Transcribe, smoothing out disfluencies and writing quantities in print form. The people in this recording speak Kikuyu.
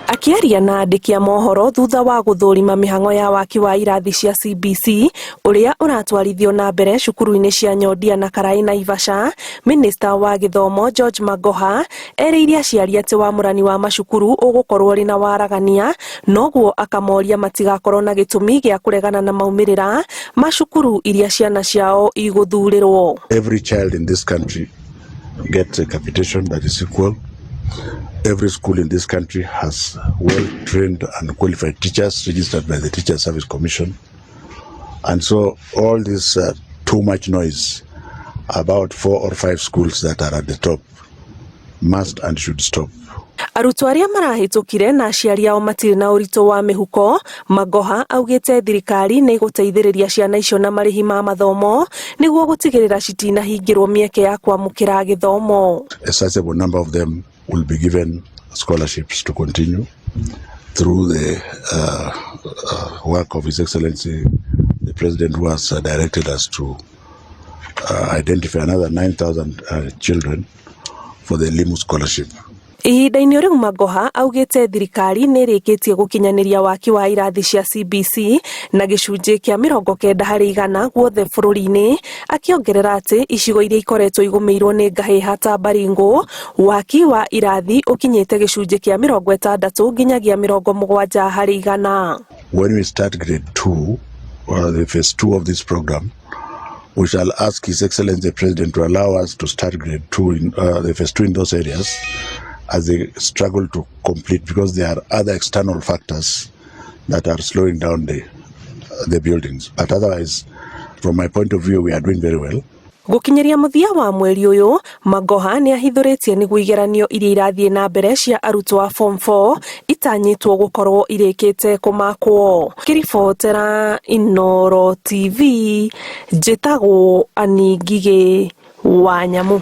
Akĩaria na andĩki a mohoro thutha wa gũthũrima mĩhang'o ya waki wa irathi cia CBC ũrĩa ũratwarithio na mbere cukuru-inĩ cia Nyondia na Karaĩ Naivasha, Minista wa gĩthomo George Magoha erĩire aciari atĩ wamũrani wa macukuru ũgũkorwo ũrĩ na waragania noguo akamoria matigakorwo na gĩtũmi gĩa kũregana na maumĩrĩra ma cukuru iria ciana ciao igũthurĩrwo. Every child in this country gets a capitation that is equal. Every school in this country has well-trained and qualified teachers registered by the Teacher Service Commission. And so all this too much noise about four or five schools that are at the top must and should stop. Arutwo arĩa marahĩtũkire na aciari ao matirĩ na ũritũ wa mĩhuko, Magoha augĩte thirikari nĩ ĩgũteithĩrĩria ciana icio na marĩhi ma mathomo nĩguo gũtigĩrĩra citinahingĩrwo mĩeke ya kwamũkĩra gĩthomo. A sizable number of them will be given scholarships to continue through the work of His Excellency the President, who has directed us to identify another 9,000 children for the Elimu scholarship. Ihinda-inĩ rĩu Magoha augĩte thirikari nĩ ĩrĩkĩtie gũkinyanĩria waki wa irathi cia CBC na gĩcunjĩ kĩa 90% guothe bũrũri-inĩ, akĩongerera atĩ icigo iria ikoretwo igũmĩirwo nĩ ngahĩha ta Baringo, waki wa irathi ũkinyĩte gĩcunjĩ kĩa 60 nginyagia 70%. When we start grade 2, or the phase 2 of this program, we shall ask His Excellency the President to allow us to start grade 2 in the phase 2 in those areas as they struggle to complete, because there are other external factors that are slowing down the buildings. But otherwise, from my point of view, we are doing very well. Gũkinyĩria mũthia wa mweri ũyũ, Magoha nĩ ahithũrĩtie nĩguo igeranio iria irathiĩ na mbere cia arutwo a form 4 itanyĩtwo gũkorwo irĩkĩte kũmakwo. Ngĩribotera Inooro TV, njĩtagwo Annie Ngigĩ wa Nyamu.